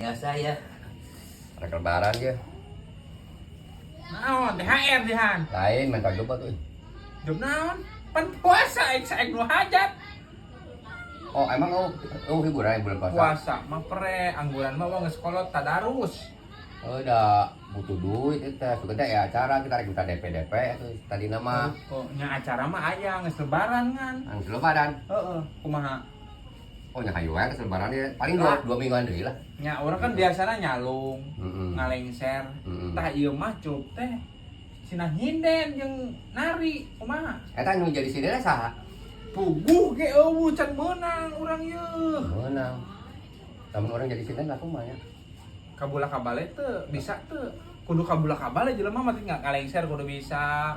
Biasa ya. Rek lebaran ya. Naon THR dihan? Lain minta job tuh. Job naon? Pan puasa ek saek nu hajat. Oh, emang oh, oh hiburan ya bulan puasa? Puasa mah pre, angguran mah wong geus kolot tadarus. Oh, udah butuh duit itu. Suka teh ya acara kita rek minta DP DP itu tadi nama. Oh, nya acara mah aya geus lebaran kan. Anu lebaran. Heeh, kumaha? Oh, nya hayu wae ke lebaran ya. Paling 2 mingguan deui lah. Nya urang kan biasana nyalung, ngalengser. Tah ieu mah cup teh. Cenah nyinden jeung nari, kumaha? Eta nu jadi sindenna saha? Puguh ge euweuh can meunang urang ieu. Meunang. Lamun urang jadi sinden laku mah ya. Kabula kabale teu bisa teu. Kudu kabula kabale jelema mah tinggal ngalengser kudu bisa.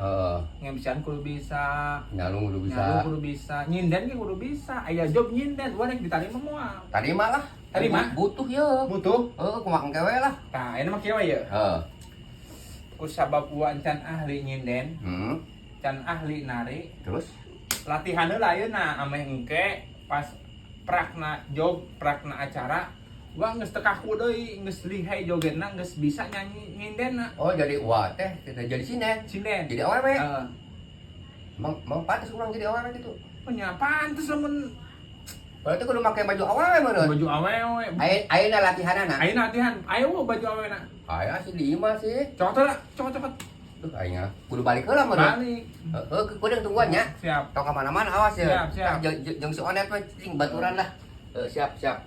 Ngemsian kudu bisa. Nyalung kudu bisa. Nyalung kudu bisa, nyinden ge kudu bisa. Aya job nyinden, urang rek ditarima moal? Tarima lah. Tarima? Butuh ya. Butuh. Heeh, kumaha engke we lah. Tah, ini mah kieu we ye. Heeh. Ku sabab uwa can ahli nyinden, can ahli nari, Terus? Latihan heula ayeuna ameh engke pas prakna job, prakna acara, wah geus teu kaku deui, geus lihai jogetna, geus bisa nyanyi nyindenna. Oh, jadi wah teh kita jadi sinden. Sinden. Jadi awewe. Heeh. Emang emang pantas urang jadi awewe gitu? Oh, nya pantes lamun. Berarti kudu make baju awewe meureun. Baju awewe. Ayeuna latihanana. Ayeuna latihan, ayo wo baju awewe na. Aya sih di imah sih. Cokot lah, cokot cokot. Duh, aing ah. Kudu balik heula meureun. Balik. Heeh, kudu tungguan nya. Siap. Tong ka mana-mana awas ya. Siap, siap. Tah, jeung si Onet mah cing baturan lah. Heuh, siap, siap.